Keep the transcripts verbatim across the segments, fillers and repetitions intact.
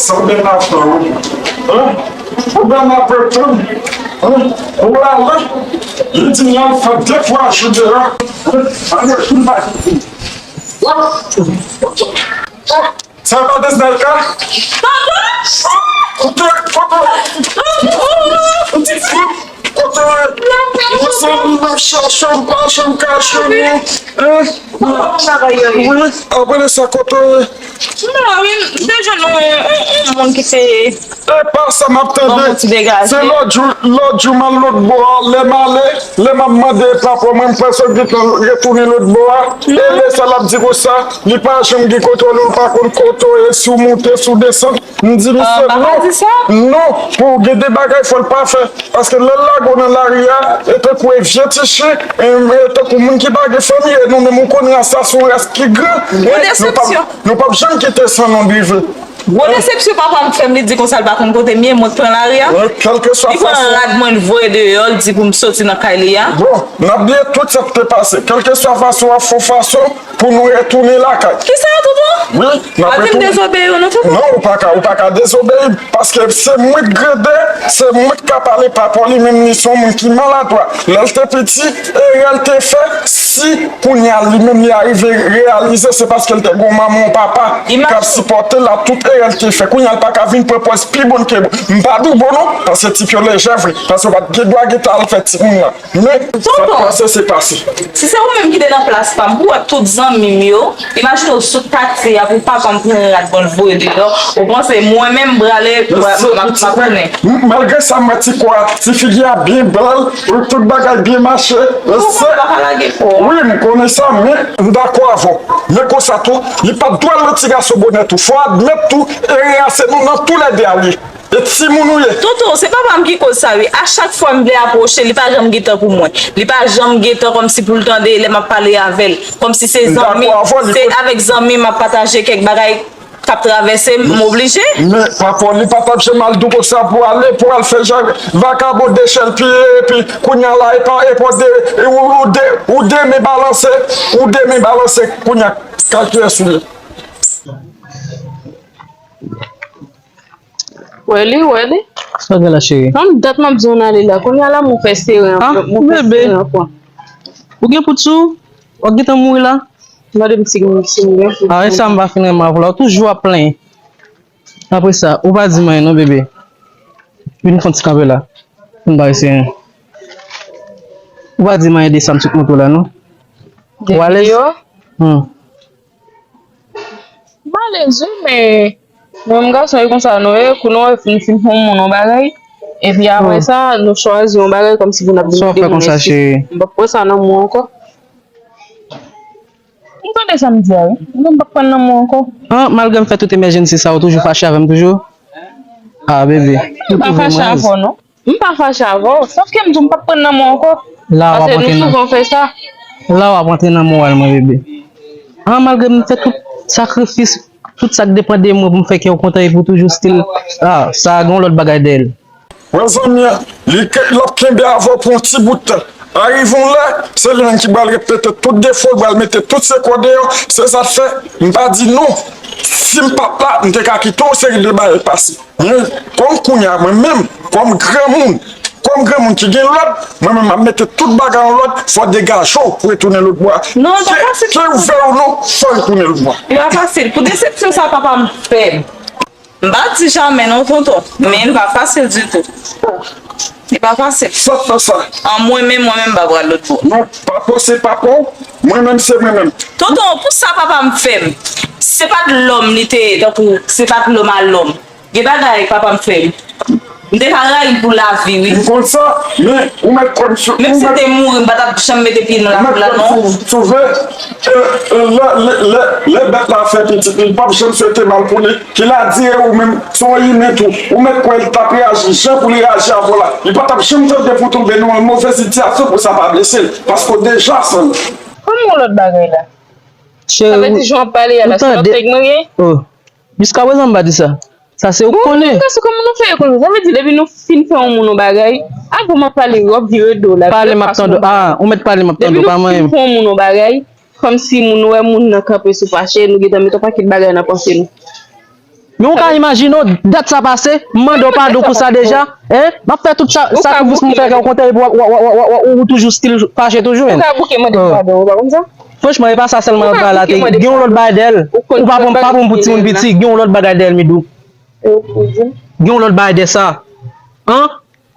Sa w bèl ap fè, wi. Hein? Ou bèl ap tann. Hein? Ou la la. Li di l ap fè de twa jou deyò. Hein? Ann retoune bay. Sa pa de Snayka? Kote, kote, kote, mezanmi, m ap chache w, m pa janm ka jwenn ou. Hein? Wi, apre sa, kote? M la wi, m te jwenn yon, yon, yon moun ki te E pa sa m ap tande. Se lòt jou, lòt jou m al lòt bò a, lè m ale, lè m ap mande papa mwen, m pèsòn ki t retounen lòt bò a. E lè sa l ap di konsa, li pa janm gen kontwòl, ou pa konn kote w ye, si w moute, si w desann. M di misye non, non, pou gen de bagay fò l pa fè. Paske lè l lage w nan lari a, e tankou e vye ti chen, e, e tankou moun ki pa gen fanmi, e nou menm ou konnen ras sa se yon ras ki gran. E nou p ap, nou p ap janm kite san nou drive. Gwo desepsyon papa m fè m, li di konsa l pa konn kote m ye, mwen k pran lari a. Li pran rad mwen, l voye deyò, l di pou m soti nan kay li a. Bon, n ap bliye tout sa k te pase. Kèlkeswa fason w ap fè w fason pou nou retounen lakay. Kisa, tonton? Wi, n ap retounen. Pa di m dezobeyi w non, tonton. Non, ou pa ka, ou pa ka dezobeyi m, paske se mwen k grande, se mwen k ka pale papa w, li menm li se yon moun ki maladwa. Lè l te piti, erè l te fè, si kounye a li menm li arive reyalize, se paske l te gen yon manman, yon papa k ap sipòte l a tout erè l te fè. Kounye a l pa ka vin pran pòz pi bon ke bon. M pa di w bon non, paske tip yo lejè vre, paske w pa t gen dwa gentan al fè timoun nan. Men, sa k pase, se pase. Si se ou menm ki te nan plas pa m, pou w wè tout zanmi m yo, imajine w sot katye a, pou papa m pran rad mwen l voye deyò, ou panse mwen menm m prale, m ap tounen. M, malgre sa, m wè ti kò a, ti figi a byen bèl, tout bagay byen mache. Wi, m konnen sa, men m dakò avè w. Men konsa tou, li pa t dwe al nan ti gason bonè tou. Fò admèt tou, erè a se nou nan toulède a l ye. E timoun ou ye. Tonton, se papa m ki koz sa wi. A chak fwa m vle apwoche, li pa janm gen tan pou mwen. Li pa janm gen tan kòmsi pou l tande lè m ap pale avè l. Kòmsi se zanmi, se avèk zanmi m ap pataje kèk bagay k ap travèse m, m oblije. Men papa w, li pa t ap janm al di w konsa pou ale, pou al fè jan vakabon dechèlpiye, epi kounye a la, epa, epa w de, ou, ou de, ou de men balanse, ou de men balanse, kounye a, kalkile sou li. Wè li, wè li. Sa w gen la, cheri? Nan dat m ap di w n ale la. Kounye a la, mwen fè sere ankò. Mwen fè sere ankò. Ou gen poud sou ou? W ap gentan mouri la. Mande m si, si m gen poud. A, e sa m pa fin renmen avè w la. Ou toujou ap plenyen. Apre sa, ou pa di m anyen non, bebe. Vin fè yon ti kanpe la. Vin ba eseye. Ou pa di m anyen de sa m sot montre w la, non. Ou alèz? Hmm. M alèz wi, men mwen menm gason e konsa nou ye, kou nou wè fin fin fè yon moun yon bagay, epi apre sa, nou chwazi yon bagay kòmsi pou n ap vin di moun mèsi. M p ap pran sa nan men w ankò. M tande sa m di a wi. M p ap pran nan men w ankò. An, malgre m fè tout emèjensi sa, ou toujou fache avè m toujou? A, bebe. M pa fache avè w non. M pa fache avè w, sòf ke m di w m p ap pran nan men w ankò. Paske nou souvan fè sa. La w ap rantre nan moral mwen, bebe. An, malgre m fè tout sakrifis, tout sa k depann de mwen pou m fè kè w kontan epi w toujou still, a, sa a gen yon lòt bagay dèyè l. Wè zanmi an, li ke, l ap kenbe avè w pou yon ti bout tan. Arive yon lè, se li menm ki pral repete tout defo l, pral mete tout se kò deyò. Se sa k fè, m pa di non. Si m pa t la, m te ka kite yon seri de bagay pase. Men, kòm kounye a, mwen menm, kòm granmoun, kòm granmoun ki gen lòd, mwen menm, m ap mete tout bagay an lòd, fò w degaje w pou retounen lòtbò a. Non, li pa fasil. Ke, ke w vle ou non, fò w retounen lòtbò a. Li pa fasil. Pou desepsyon sa papa m fè m, m pa di jamè non, tonton, men li pa fasil ditou. Li pa fasil. Sa fè sa. An mwen menm, mwen menm, m pa pral lòtbò. Non, papa w se papa w, mwen menm se mwen menm. Tonton, pou sa papa m fè m, se pa t lòm li te ye, tankou se pa t lòm a lòm. Gen bagay papa m fè m. M te ka rayi l pou lavi, wi. M konn sa, men ou mèt kwè m sou. Menm si l te mouri, m pa t ap janm mete pye nan lakou la, non. Ou mèt kwè m sou, sou ve, e, e, lè, lè, lè, lè bèt la fè pitit, li p ap janm swete mal pou li. Ki la di e ou menm, se yon imen tou. Ou mèt kwè li t ap reyaji jan pou li reyaji avè w la. Li pa t ap janm tande pou tonbe nan yon move sitiyasyon pou sa pa blese l. Paske w deja san l. Ban m yon lòt bagay la. Cheri, sa vle di jan w ap pale a la, se lòt nèg mwen ye? Oh. Jiskaprezan m pa di sa. Sa se ou k konnen. Bon, gason, kòman nou fè konn sa? Sa vle di depi nou fin fè yon moun yon bagay, avan m ap pale, w ap vire do w la. Pale m ap tande w. A, ou mèt pale m ap tande w, pa manyen m. Depi nou fin fè yon moun yon bagay, kòmsi moun wè moun nan kanpe sou fache, nou gentan met yon pakèt bagay nan panse nou. Men ou ka imajine w, dat sa pase, m mande w padon pou sa deja, hein? M ap fè tout sa, sakrifis pou m fè kè w kontan, epi w, w, w toujou still fache toujou, menn. Ou ka bouke mande m padon, ou pa konn sa? Franchman, e pa sa sèlman yo bay la te. Gen yon lòt bagay dèyè l. Ou pa pran, pa pran pou timoun piti, gen yon lòt bagay dèyè l, Midou. Gen yon lòt bagay dèyè sa. Hein?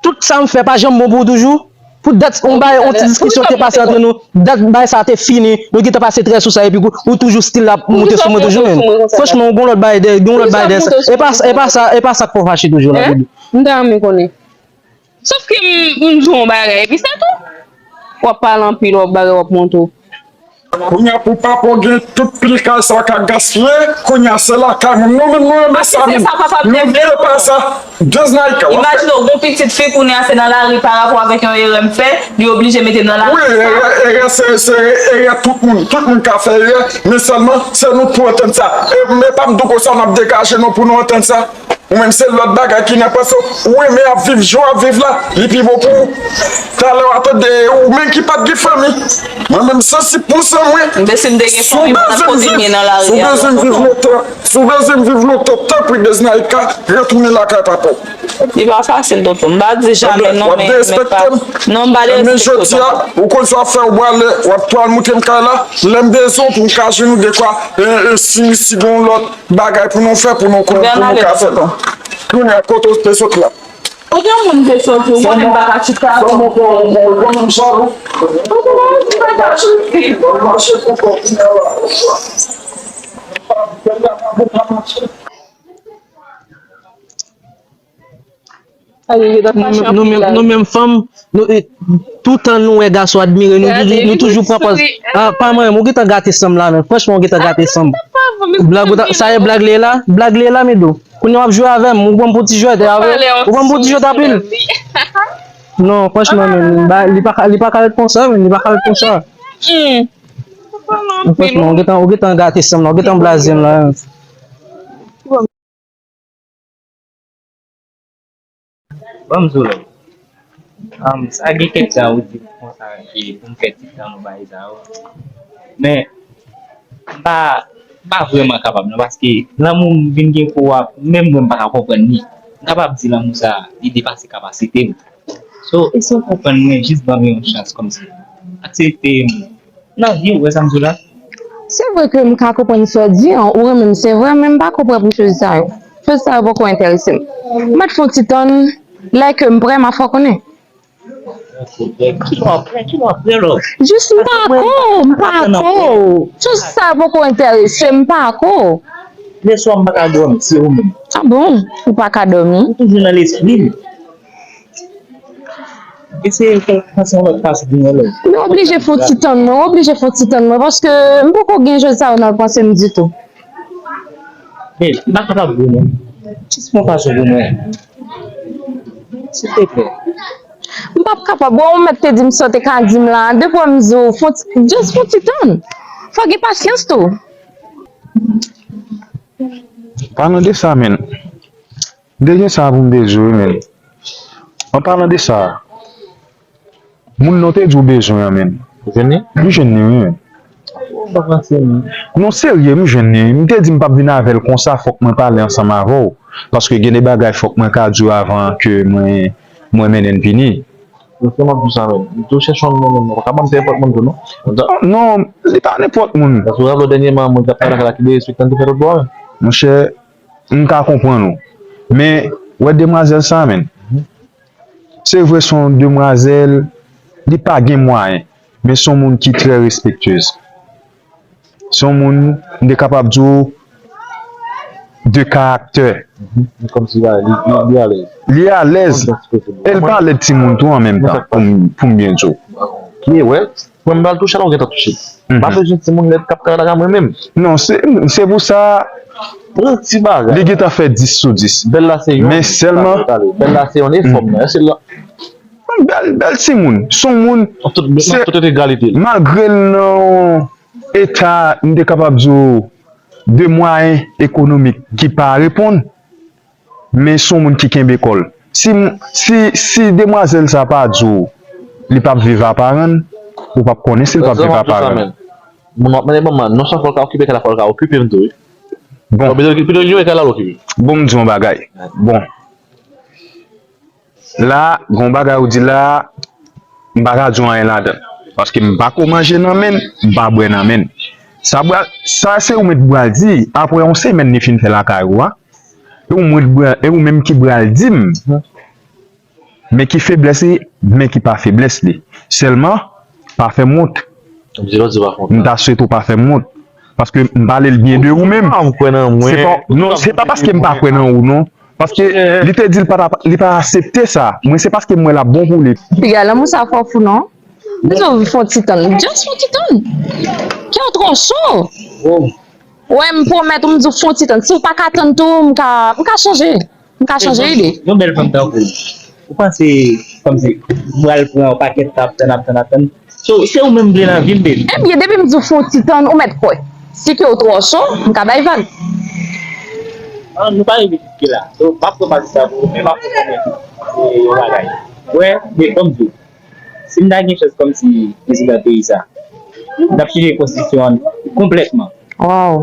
Tout sa m fè pa janm bon pou ou toujou. Pou dat, on bay, on ti diskisyon te pase antre nou. Dat bay sa te fini. Nou gentan pase trè sou sa, epi ou, ou toujou still ap monte sou mwen toujou, menn. Franchman, ou gon lòt bay dèyè, gon lòt bay dèyè sa. E pa, e pa sa, e pa sa k fè w fache toujou la, Bibi. M ta renmen konnen. Sof ke m, m di w yon bagay, epi se tou. W ap pale anpil, w ap bagay, w ap monte w. Kounye a pou papa w gen tout pil kay sa w ka gaspiye, kounye a se lakay moun. Nou menm nou renmen sa menm. Nou vle pa sa. Deznaika, w ap fè. Imajine w gon pitit fi kounye a se nan lari parapò avèk yon erè m fè, li oblije mete m nan lari. Wi, erè, erè se, se erè tout moun. Tout moun ka fè erè, men sèlman se nou pou antann sa. E, men pa m douko sa n ap degaje nou pou nou antann sa. Ou menm se lòt bagay ki nan panse w. Ou renmen ap viv jan w ap viv la, li pi bon pou ou. Talè w ap tande ou menm ki pa t gen fanmi. Mwen menm santi pou san mwen. Men si m te gen fanmi, m pa t ap kote m ye nan lari a. Si w bezwen m viv lontan, si w bezwen m viv lontan, tanpri Deznaika, retounen lakay papa w. Li pa fasil, tonton. M pa di jamè, non, men, men pa. Non, m pa derespekte w, tonton. Men jodi a, ou konn sa w ap fè, ou prale, w ap pral montre m kay la. Lè m bezwen w pou m ka jwenn ou dekwa, e, e, si, si gon lòt bagay pou nou fè, pou nou, pou nou ka fè. Kounye a, kote w te sot la? Kote yon moun te sot, ou konnen m pa ka chita. Sèlman pou, pou, pou nou jalou. Kote w te sot, m pa ka chita. Mache pou kò kounye a la. Nou menm, nou menm, nou menm fanm, nou, e, toutan nou wè gason admire nou, nou, nou toujou pran pòz. Ah, pa mwen, ou gentan gate san m la, men. Franchman, ou gentan gate san m. Blag, ou ta, sa e blag li ye la? Blag li ye la, Midou? Kounye a w ap jwe avè m, ou pran m pou ti jwèt, e avè, ou pran m pou ti jwèt anpil. Non, franchman, men, ba, li pa ka, li pa ka ret konsa, men, li pa ka ret konsa. Franchman, ou gentan, ou gentan gate san m la, ou gentan blaze m la. Ban m di w lè. Sa gen kèk tan ou di m konsa ke pou m fè ti tan nou bagay sa yo. Men, m pa, m pa vrèman kapab non, paske lanmou m vin gen pou w a, menm mwen m pa ka konprann li. M kapab di lanmou sa, li depase kapasite m. So, e si w konprann mwen, jis ban m yon chans kòmsi. Aksepte m. Nan vi, ou wè sa m di w la? Se vre ke m ka konprann sa w di an, ou renmen m, se vre, men m pa ko prè pou choz sa yo. Choz sa yo poko enterese m. M mèt fè yon ti tann, lè ke m prè, m a fè w konnen. Kilè w ap prè, kilè w ap prè, lò? Jis m pa ko, m pa ko. Choz sa yo poko enterese m, m pa ko. Lè swa m pa ka dòmi, se ou menm. Ah bon? Ou pa ka dòmi? Ou toujou nan lespri m. Eseye fè, panse yon lòt fason pou yon lòt. Mwen oblije fè yon ti tann mwen, mwen oblije fè yon ti tann mwen, paske m poko gen je sa yo nan panse m ditou. Men, m pa kapab goumen. Jis yon fason pou mwen. Silteplè. M p ap kapab. Bon, ou mèt te di m sa w te ka di m la. Depi w wè m di w, fè yon ti, just fè yon ti tann. Fò gen pasyans tou. Palan de sa, menn. M te gen sa pou m te di w, wi, menn. An palan de sa, moun nan w te di w bezwen an, menn. Ou jwenn li? M jwenn li, wi, menn. Ou pa pran serye. Non, serye, m jwenn li. M te di m p ap vin avè l konsa, fòk mwen pale ansanm avè w. Paske gen de bagay fòk mwen ka di w avan ke mwen, mwen mennen l vini. Ou fè m ap di w sa, menn. M tou chèche yon moun, menn. Ou pa ka ban m nenpòt moun tou, non. Non, li pa nenpòt moun. Paske w raple w dènyèman, moun k ap travay lakay la ki derespektan te fè lòt bò a, menn. Monchè, m ka konprann ou. Men, wè demwazèl sa, menn. Se vre, se yon demwazèl, li pa gen mwayen, men se yon moun ki trè respektyez. Se yon moun, m te kapab di w, de karaktè. Kòmsi li, li, li alèz. Li alèz. E l pa lèd timoun tou an menm tan, pou m, pou m byen di w. Li wè, mwen m pral touche la, ou gentan touche. M pa bezwen timoun lèd k ap travay lakay mwen menm. Non, se, se pou sa, pran ti bagay. Li gentan fè dis sou dis. Bèl la se yon, men sèlman, bèl la se yon efò, men se la. Bèl, bèl timoun. Se yon moun, an tout, an tout egalite. Malgre l nan eta, m te kapab di w, de mwayen ekonomik ki pa reponn, men se yon moun ki kenbe kò l. Si, si, si demwazèl sa pa di w li p ap viv a paran l, ou p ap konnen si l p ap viv a paran l. Moun w ap mande manman, non sèlman fò l ka okipe kay la, fò l ka okipe m tou, wi. Bon. Pito, pito, yo, e ka la, okipe. Bon, m di yon bagay. Bon. La, gon bagay ou di la, m pa ka di w anyen ladan. Paske m pa ko manje nan men l, m pa bwè nan men l. Sa, bra- sa se ou menm pral di, apre yon semèn li fin fè lakay ou a. E ou, mwen, bra- e ou menm ki pral di m, men ki feblès li, men ki pa feblès li. Sèlman, pa fè m wont. M ta swete w pa fè m wont. Paske m pale l byen de ou menm. Ah, m kwè nan mwen. Se pa, non, se pa paske m pa kwè nan ou, non. Paske li te di l pa t ap- li pa aksepte sa. Mwen, se paske m wè l ap bon pou li. Piga, lanmou sa fò fou, non? M di w fè yon ti tann. Just fè yon ti tann. Kè w twò cho. Wè, m pwomèt ou, m di w fè yon ti tann. Si w pa ka tann tou, m ka, m ka chanje. M ka chanje ide. Yon bèl fanm tankou w, ou panse kòmsi ou pral pran yon pakèt tan ap tann, ap tann, ap tann? So, se ou menm m vle nan vi m, baby. Ebyen, depi m di w fè yon ti tann, ou mèt kwè. Si ke w twò cho, m ka bay vag. Ah, nou pa rive jiske la. So, m ap pran pati sa pou ou, men m ap pran kòmèt yon bagay. Wè, men ban m di w. Si m ta gen chans kòmsi prezidan peyi sa, m t ap chanje konstitisyon an konplètman.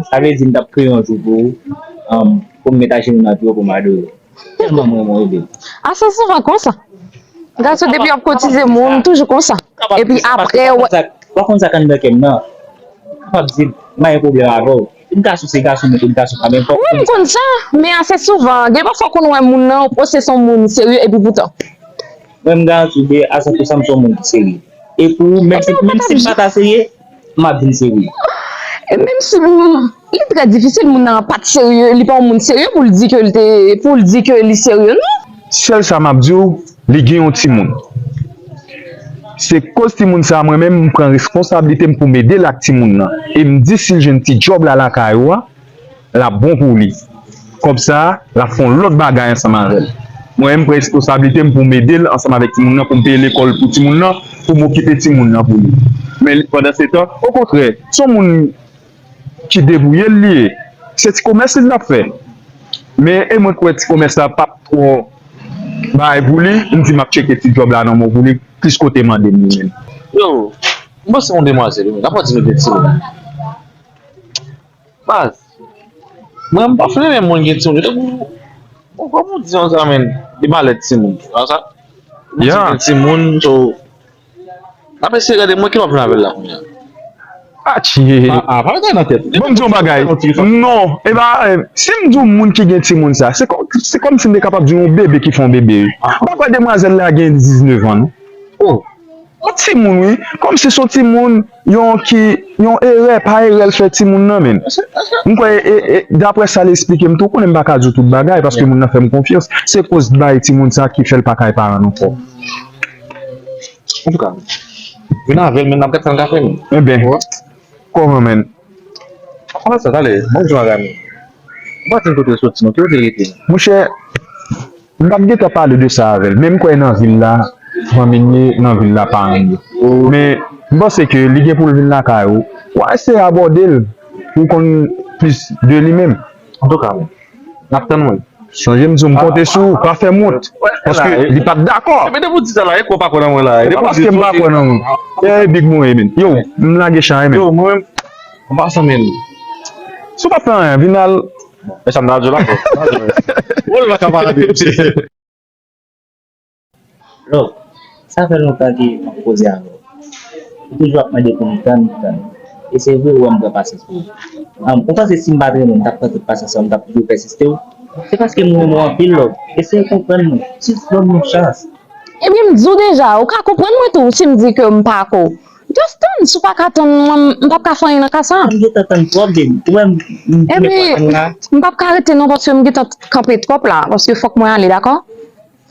Sa vle di m t ap kreye yon jou pou ou, um, pou m met ajenou nan pye w pou m adore w. Tèlman mwen renmen w, baby. Ase souvan konsa. Gason depi w ap kotize moun, toujou konsa. Epi apre, w pa konn sa k anndan kè m nan. Kapab di m pa gen pwoblèm avè w. Yon gason se gason, men tout gason pa menm. Wi, m konn sa, men ase souvan, gen pafwa w konn wè moun nan, w panse se yon moun serye, epi poutan. Mwen, m garanti w de a san pou san m se yon moun ki serye. E pou ou, menm si, menm si m pa ta serye, m ap vin serye. E menm si m, li trè difisil, moun nan pa t serye, li pa yon moun serye pou l di ke l te, pou l di ke li serye, non. Sèl sa m ap di w, li gen yon timoun. Se koz timoun sa a, mwen menm, m pran responsablite m pou m ede l ak timoun nan. E m di si l jwenn ti djòb la lakay ou a, l ap bon pou li. Kòb sa a, l ap fè yon lòt bagay ansanm avè l. Mwen menm, m pran responsablite m pou m ede l ansanm avèk timoun nan, pou m peye lekòl pou timoun nan, pou m okipe timoun nan pou li. Men li, pandan se tan, okontrè, se yon moun ki debouye l li ye. Se ti komès li l ap fè. Men, e mwen kwè ti komès la p ap twò bagay pou li, m di m ap tcheke ti djòb la nan men w pou li, plis kote mande m li menm. Yo, m panse yon demwazèl, wi, men, n ap di nou gen timoun. Baz, mwen, m pa fin renmen moun gen timoun. Tankou, bon, kòman w di yon sa, men, li malèt timoun. Sa, sa, ou di gen timoun, so, n ap eseye gade mwen ki m ap jwenn avè l la kounye a. Atchye. Ah, ah, pa met nan tèt. Bon, m di yon bagay. Non, e pa, eh, si m di yon moun ki gen timoun sa, se kòm, se kòmsi m te kapab di yon bebe ki fè yon bebe. M pa kwè demwazèl la gen diznèf an, non. Oh. Yon timoun, wi. Kòmsi se yon timoun, yon ki, yon erè, pa erè l fè timoun nan, men. M kwè, e, e, daprè sa l esplike m tou, konnen m pa ka di w tout bagay, paske moun nan fè m konfyans. Se koz bay timoun sa ki fè l pa ka al paran l ankò. Antouka, vin avè l, men n ap gad sa n ka fè, men. Enben, kòman, men? Kòman sa, talè? Bon, jan bagay, men. Ou pa di m kote l soti, non. Ki kote l rete? Monchè, m t ap gentan pale de sa avè l. Men m kwè nan vil la, fanmi l ye, nan vil la, paran l ye. Men, m panse ke li gen pou l vin lakay ou. W a eseye abòde l pou w konn plis de li menm. Antouka, men. N ap tann mwen. Sonje m di w m konte sou ou, pa fè m wont. Paske li pa t dakò. Men depi w di sa la, e kwè w pa kwè nan mwen la. E pa paske m pa kwè nan mwen. E big mwen ye, men. Yo, m lage chay, men. Yo, mwen menm, an pasan, men. Si w pa fè anyen, vin al. E sa m ta di w la, bro. Wòl la ka pa rate, mesye. Love, sa fè lontan ke m ap koze avè w. Ou toujou ap mande pou m tann, tann. E se vre, ou wè m pran pasyans pou ou. Am, ou panse si m pa t renmen w, m t ap pran tout pasyans lan, m t ap toujou pèsiste w? Se paske m renmen w anpil, love. Eseye konprann mwen. Jis ban m yon chans. Ebyen, m di w deja, ou ka konprann mwen tou, si m di ke m pa ko. Just tann, si w pa ka tann mwen, m p ap ka fè anyen nan ka sa. M gentan tann twòp, baby. Ou wè m, m, m gentan tann la. M p ap ka rete non, paske m gentan kanpe twòp la, paske fòk mwen ale, dakò?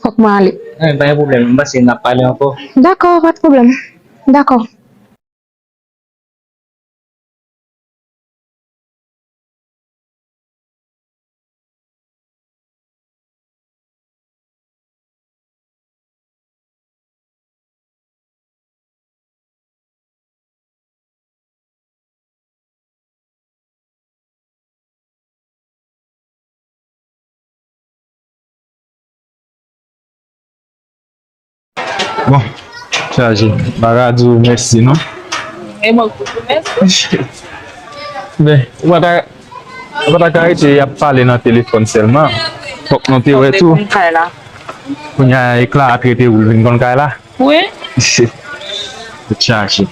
Fòk mwen ale. Anyen, pa gen pwoblèm. M panse n ap pale ankò. Dakò, pa de pwoblèm. Dakò. Bon, chaje. M pa ka di w mèsi, non. E mwen k di w mèsi. Men, ou pa ta, Yo pa ta ka rete y ap pale nan telefòn sèlman. Fòk nou te wè tou. Kounye a e Clara t rete ou vin konn kay la. Wi. Tèt chaje.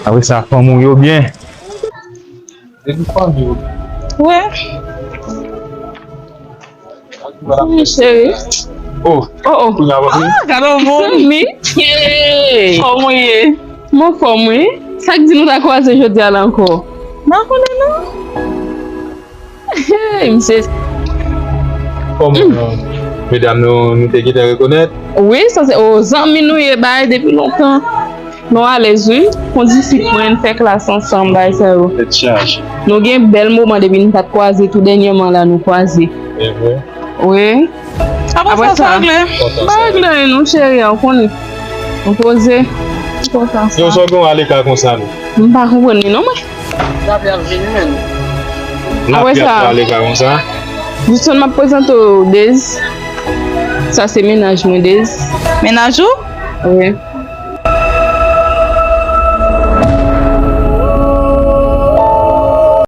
Apre sa, fanmi w yo byen. Epi fanmi w. Wi. Wi, cheri. Oh, oh, oh. Kounye a w ap vini? Ah, gade yon moun. Zanmi. Hey. Kòman w ye? Mwen anfòm, wi. Sa k di nou ta kwaze jodi a la ankò? M pa konnen non. Hey, misye. Kòman, medam nou, nou te gentan rekonèt? Wi, sa se, oh, zanmi nou ye, bay, depi lontan. Nou alèz, wi. Kondisip mwen, n fè klas ansanm, bay sa yo. Tèt chaje. Nou gen bèl moman depi n pa t kwaze, tou dènyèman la nou kwaze. E vre? Wi. Apre sa, sa regle? M pa regle anyen non, cheri a, ou konnen. M poze. M kontan sa. Yo, sa w gen ale ka konsa non? M pa konprann li non, mwen. Lapli ap vini menm. Apre sa, ale ka konsa. Jiston, m ap prezante w Dez. Sa se mennaj mwen, Dez. Mennaj ou? Wi.